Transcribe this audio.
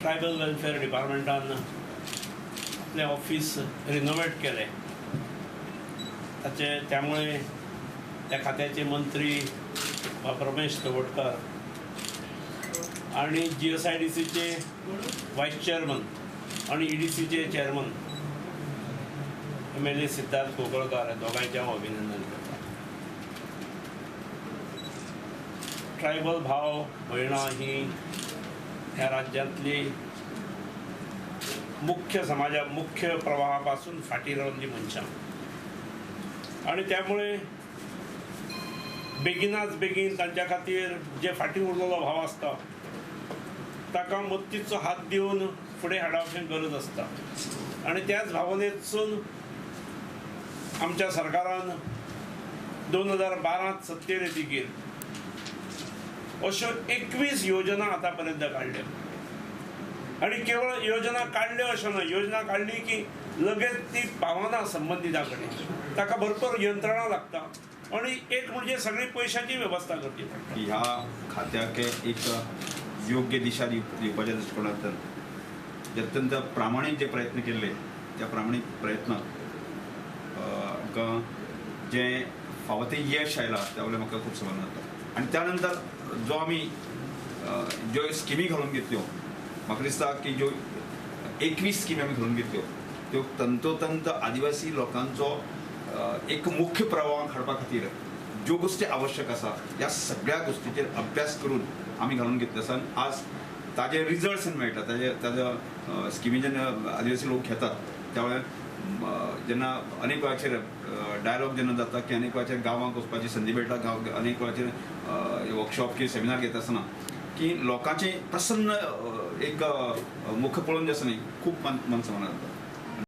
Tribal welfare डिपार्टमेंटान आपलें office renovate केलें. ताचे त्यामुळे त्या खात्याचे मंत्री बाब रमेश तवडकर आणि GSIDCचे वायस चेअरमन आणि EDCचे चेअरमन MLA Siddharth Kunkalkar दोगांयचें हांव अभिनंदन करता. ट्रायबल भाव भयणां ही ह्या राज्यांतली मुख्य समाजा मुख्य प्रवाहापासून फाटीं रावल्ली मनशां आनी त्यामुळे बेगिनाच बेगीन तांच्या खातीर जे फाटीं उरलेलो भाव आसता ताका मदतीचो हात दिवन फुडें हाडपाची गरज आसता आनी त्याच भावनेतसून आमच्या सरकारान 2012 सत्तेर येतकीर अश्यो 21 योजना आतापर्यंत काडल्यो आनी केवळ योजना काडल्यो अशें ना, योजना काडली की लगेच ती पावना संबंदिता कडेन, ताका भरपूर यंत्रणा लागता आनी एक म्हणजे सगळी पयशाची वेवस्था करची पडटा. ह्या खात्याक एक योग्य दिशा दिवपाच्या दृश्टिकोनांतल्यान जे अत्यंत प्रामाणीक जे प्रयत्न केल्ले त्या प्रामाणीक प्रयत्नाक आमकां जें फावो तें यश आयलां त्या वयल्यान म्हाका खूब समाधान जाता. आनी त्या नंतर जो आमी ज्यो स्किमी घालून घेतल्यो म्हाका दिसता की ज्यो 21 स्किमी आमी घालून घेतल्यो त्यो तंतोतंत आदिवासी लोकांचो एक मुख्य प्रवाहाक हाडपा खातीर ज्यो गोश्टी आवश्यक आसा ह्या सगळ्या गोश्टीचेर अभ्यास करून आमी घालून घेतले आसा. आज ताजे रिजल्ट्स मेळटा, ताजे ताजो स्किमी जेन्ना आदिवासी लोक घेतात त्या वेळार जेन्ना अनेक वेळाचेर डायलॉग जेन्ना जाता की अनेक वेळाचेर गांवांक वचपाची संदी मेळटा, गांव अनेक वेळाचेर वर्कशॉप की सेमिनार घेता आसतना की लोकांचें प्रसन्न एक मुख पळोवन जें आसा न्ही खूब मन समाधान जाता.